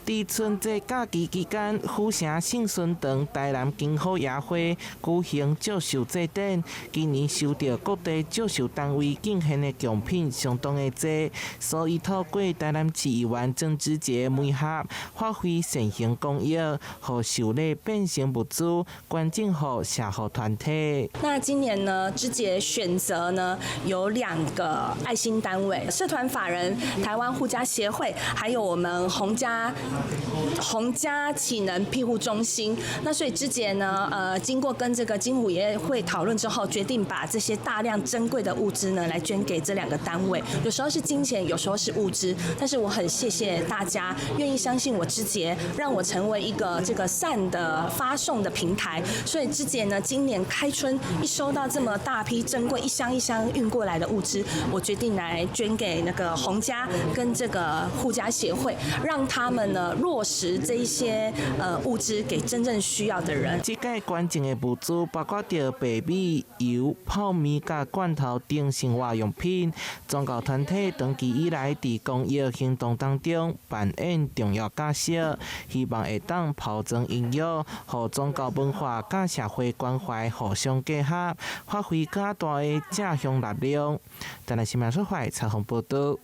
佇春節假期期間，府城聖孫堂台南金虎爺會舉行祝壽祭典。今年收著各地祝壽單位貢獻的貢品相當的濟，所以透過台南市議員曾之傑媒合，發揮善行公益，予壽禮變成物資，捐贈予社福團體。那今年呢，之傑選擇呢有兩個愛心單位，社團法人台灣護家協會，還有我們洪家啟能庇護中心。那所以之傑呢，經過跟這個金虎爺會討論之後，決定把這些大量珍貴的物資呢，來捐給這兩個單位。有時候是金錢，有時候是物資，但是我很謝謝大家願意相信我之傑，讓我成為一個這個善的發送的平台。所以之傑呢，今年開春一收到這麼大批珍貴一箱一箱運過來的物資，我決定來捐給那個洪家跟這個護家協會，讓他們呢落實這一些物資給真正需要的人。這屆捐贈的物資包括著白米、油、泡麵佮罐頭等生活用品。宗教團體長期以來佇公益行動當中扮演重要角色，希望會當拋磚引玉，予宗教文化佮社會關懷互相結合，發揮較大的正向力量。台南新聞採訪報導。